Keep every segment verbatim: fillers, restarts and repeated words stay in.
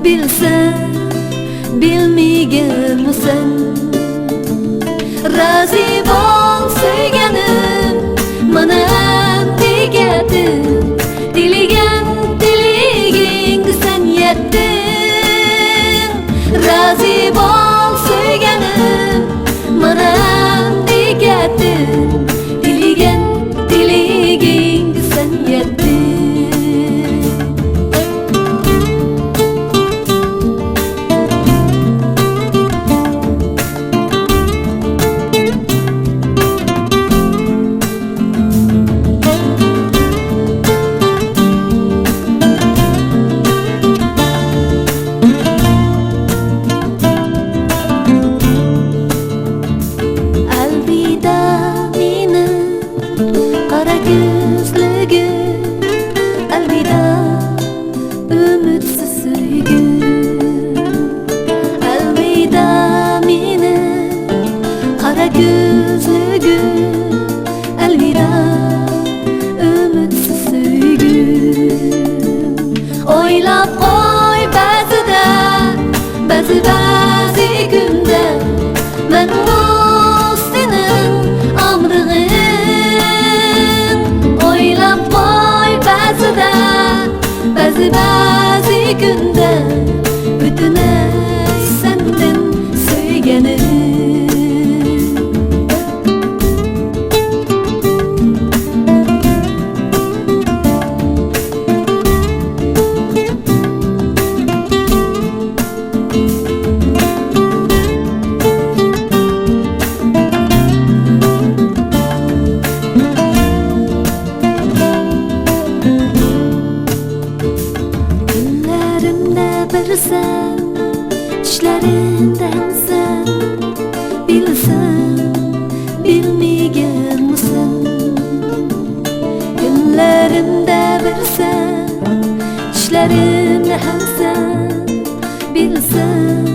بىلسەڭ، بىلمىگەنمۇسەن؟ رازى بول سۆيگەنىم، مانا ئەمدى كەتتىم. تىلىگەن تىلىگىڭگە سەن يەتتىڭ. رازى بول سۆيگەنىم، مانا ئەمدى كەتتىم. تىلىگەن تىلىگىڭگە سەن يەتتىڭ. ئەلۋىدا مېنىڭ قارا كۆزلۈكۈم، ئەلۋىدا ئۈمىدسىز سۆيگۈم. ئەلۋىدا مېنىڭ قارا كۆزلۈكۈم، ئەلۋىدا ئۈمىدسىز سۆيگۈم. ئويلاپ قوي بەزىدە، بەزى بەزى كۈندە مەنمۇ سېنىڭ ئامرىغىڭ. ئويلاپ قوي بەزىدە، بەزى بەزى كۈندە ئۆتۈنەي سەندىن سۆيگەنىم. كۈنلىرىمدە بىرسەن، چۈشلىرىمدە ھەمسەن، بىلسەم، بىلمىگەنمۇسەن؟ كۈنلىرىمدە بىرسەن، چۈشلىرىمدە ھەمسەن، بىلسەم،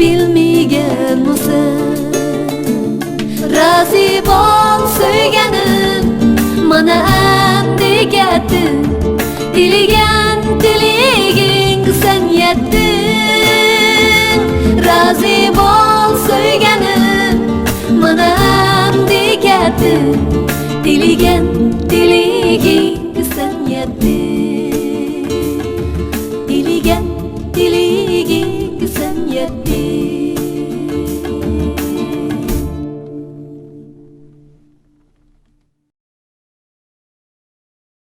بىلمىگەنمۇسەن؟ رازى بول سۆيگەنىم، مانا ئەمدى كەتتىم. تىلىگەن تىلىگىڭگە سەن يەتتىڭ. رازى بول سۆيگەنىم، مانا ئەمدى كەتتىم. تىلىگەن تىلىگىڭ